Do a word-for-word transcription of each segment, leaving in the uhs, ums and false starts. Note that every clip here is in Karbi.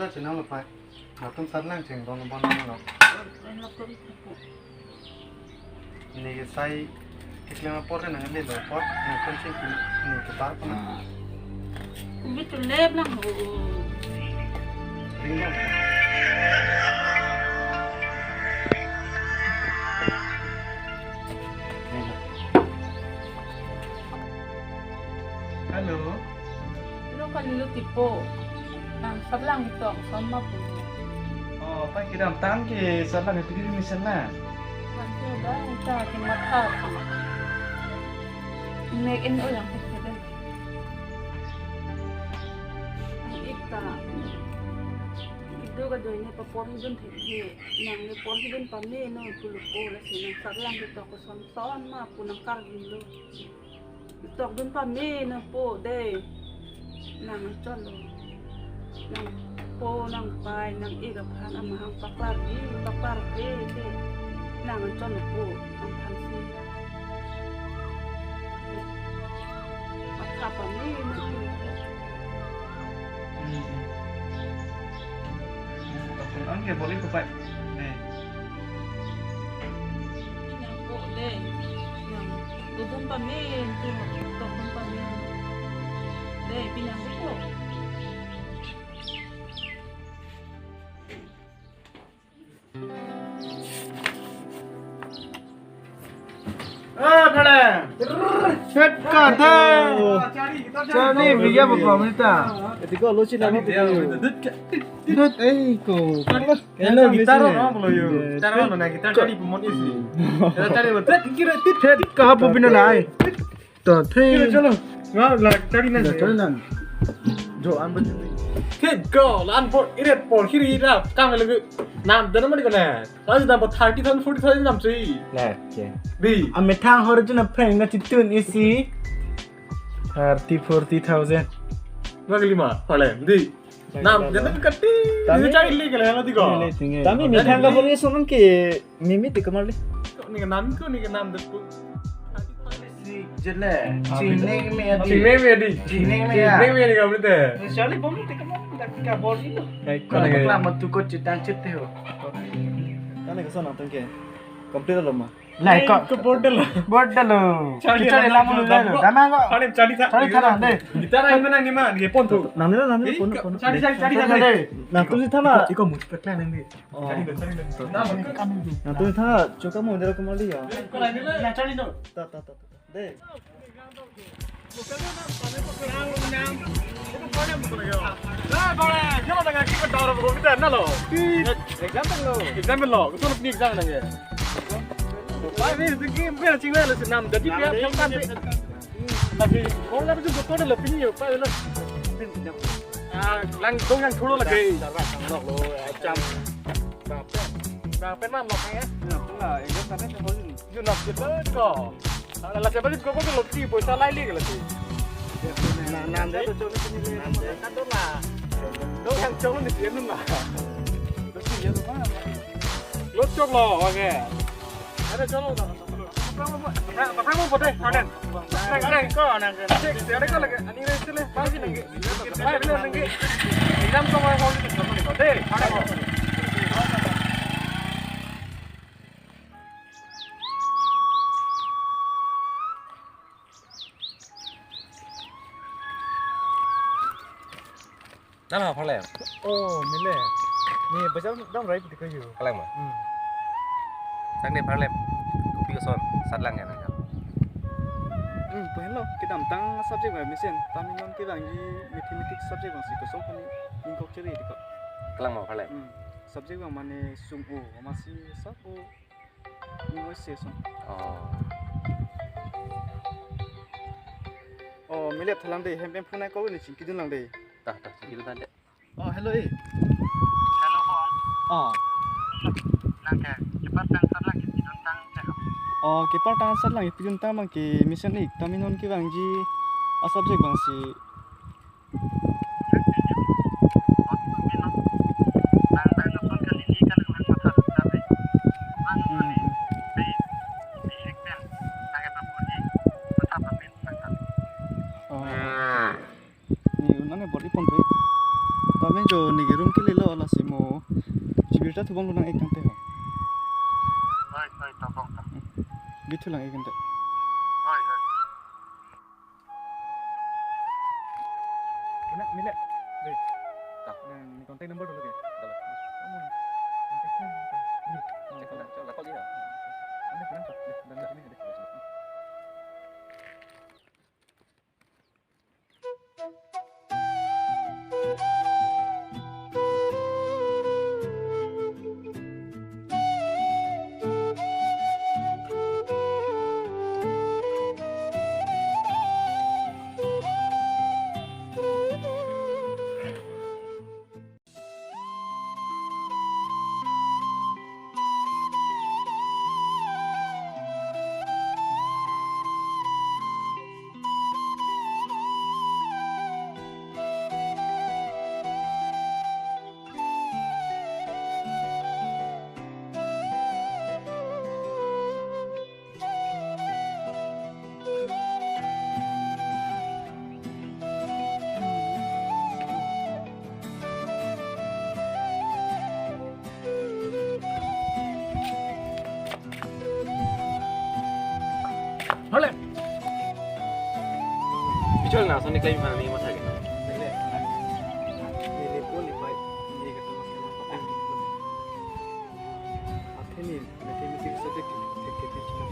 Chinam lo pai. Latum sarlang cheng don bon lo. Neke sai keklem apor ke nang le lo apor nang kon cheng ki ne ke bar ko na. Umi tu lep lang ho. Ring lo. Hello. Lo kan lo tipo. Nang sarlang tok sama pun. Oh, pai kedamtang ke sarlang ke pidi mesen na. Kan sudah kita ke matha. Mek en o yang kecil. Ita. Ido ka doi ne papor hidun thek he. Nang ne por hidun pame no pulo ko la si nang sarlang ke tok ko son son ma pu nang kar lo. Tok dun pame nang po de. Nang chon lo. Nangpo nangpai nang-ik aphan amahang paklar di paklar pe ke. Nang chon lo po nangphan si. Matha pame nang. Hmm. Ang ke boli ko pai. Eh. Pinang ko de. Yang dodon pame tu, dodon pame. De, pinang ko. Ah, thale. Set ka tha. Chari, bigya bukam nita. Eti ko lo chila mo. Dut, ei ko. Hello, guitar no bolo yo. Guitar no na guitar chari pumon isi. Guitar chari bo tet kira tit tet kaha po bina nai. To the. Chalo, chalo. Nga la chari na. Chari na. Jo an bajin. Tet go lan por iret por hiri ra kam lagi. Nam dana mari ko na. Lagi nam thirty thousand, forty thousand nam si. Na, okay. Di. Amethang hor juna prank na chitun isi. Thirty, forty thousand. Nga kelima, palen. Di. Nam, jangan kati. Kami ini cari lagi kalau yang tiga. Kami methang ka boli sonam ke mimi ti kamar le. Ni ke nam ko, ni ke nam depu. Si jele. Chine me adi. Chine me adi. Chine me ya. Chine me ni kamu teh. Sekali bom ti kamar dak ka boli lo. Kalau kelama tu ko chitang chit ho. Kami ke sana tengke. Complete lo ma. Lai ko. Ke border lo. Border lo. Chari chari lang lamu lo. Dama ko. Palen chari tha. Chari tha na de. Guitar ai mana ni ma, ni pon tu. Nang ni nang ni pon pon. Chari chari chari chari. Nang tu si tha na. Iko much pekla nang de. Oh. Chari de chari de. Nang tu si tha na. Choka mo dera kumali ya. Na chari no. Ta ta ta ta. De. Example lo. Example lo. Itu ni exam nang ya. Pai ni game pe chingla lo senam jadi pe yang kan pe. Tapi orang kan tu betul lo pini yo pai lo. Ah, lang dong yang thulu lagi. Darah tang lo jam. Berapa? Berapa mam lo ya? Nah, pula exam tadi yang boleh. Yun nak kita ko. Ala siapa ni ko ko lo ti boy salai li lagi. Na nam de to chon ni ni. Nam de. Kan to na. Do yang chon ni dia na. Do si ya ma. Lo chok lo, okay. Ada chon lo. Apa mau buat deh, Raden? Nang ada ko nang cek, ada ko lagi. Ani rest le, pagi nang. Hai, benar nang. Exam ko mau mau ni ko. Deh, ada ko. Nang ha pharlem. Oh, mile. Ni bajar dam rai piti kayu. Kalang ma? Hmm. Tang ne pharlem. Kopi ason, satlang ya nang. Hmm, pen lo, kedamtang subject ba mesen, tame non kevangji mathematics subject bang si kosong kani ingkok cheri di ko. Kalang ma pharlem. Hmm. Subject bang mane sum o, masi sap o. Ni mo se sum. Oh. Oh, mile thalang de, hem pem phone ko ni chingki dun lang de. Ta, ta, chingki dun lang de. Oh, hello, eh. Hello, Bong. Oh. Nang ke, kepar tang sat lang ke pidun tang ke. Oh, kepar tang sat lang ke pidun tang bang ke mesen ik. Tame non kevangji a subject bang si. Oh. Ni unane body pon pe. Tame jo ni ke room ke lelo, Rita thubong lunang ek tangte ho. Hoi, hoi, tobong ta. Bithu lang ek tangte. Hoi, hoi. Kena, mila. Deh. Ta. Nang contact number dolo ke? Dolo. Kamu contact number. Ini. Cek dulu, cek dulu, cek dulu. Anda pulang, Pak. Deh, dan sini, deh. Hole. Bichol na, soni klem mana ni masa ke. Athe ne mathematics subject ke, ke, ke, ke, ke.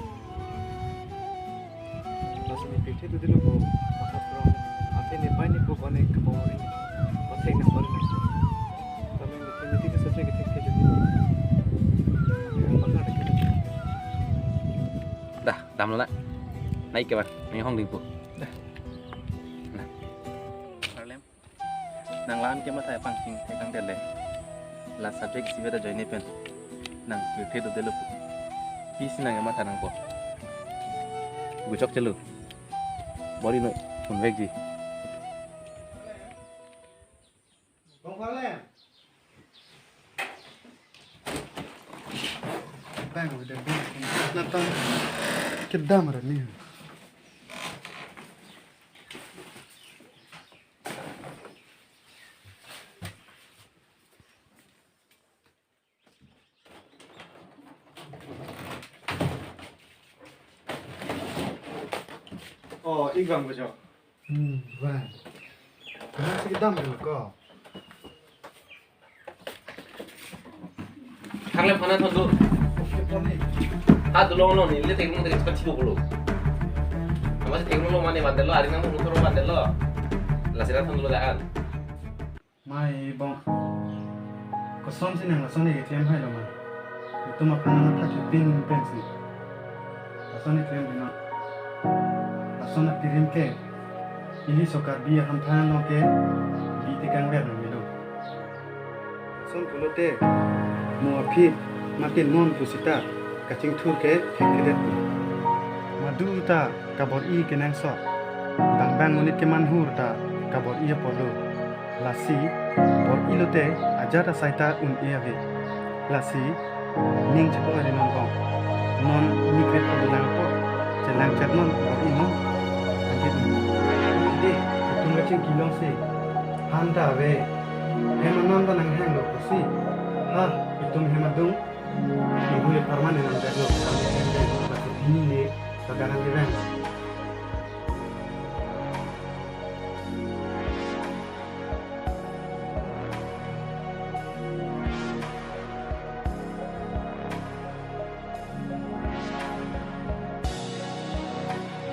Laso ne pirthe dodelo pu, pathak rong. Athe ne pai ne pu kone kebor ne. Pathek nang bor nang. Tame mathematics subject ke thekthe dodelo. Pathak rong. Dah, damlo na. Naik ke, Bang? Naik hong dingpu. Dah. Nah. Arlem. Nang lan ke matha pangching thekang dele. La subject isi beta join pen. Nang pirthe dodelo pu. Pisi nang matha nangpo. Guchok chelo. Bor-i noi, phone vekji. Bang, udah bang. Nata kedam ra ni. Oh, ik bang bejo. Hmm, bang. Kamu sih kedam dulu ko. Thangle phana thon do. Oke, phone ni. Ha, dolo lo ni, le tengmung teng chepet chibo bolo. Ama si tengmung lo mane bandel lo, ari nang mung thoro bandel lo. Lasi ra thon dolo daan. Mai bong. Kosonsi nang lason ke klem hai lo ma. Itum aphan nang thak pin pensi. Lason ke klem bina. Lason atirim ke. Ili so Karbi ahamthan lo ke. Bi tekang ber nang milo. Lason pulote. Mo aphi matin non pusita. Kachingthur ke thekthedet pu. Madu ta kabor-i kenangsot. Bang bang monit kemanghur ta kabor-i apotlo. Lasi bor-i lote ajat asai ta un-e ave. Lasi ning chepo ave non bong. Non ni kret padu lang po. Chelang chat non bor-i non. Angkit non. Ide, itum kaching kilong si. Han ta ave. Hem anam ta nanghang lo pusi. Ha, itum hem adung. Ibu le parman yang ada lo, kami yang ada, masih ini ne, sekarang keren.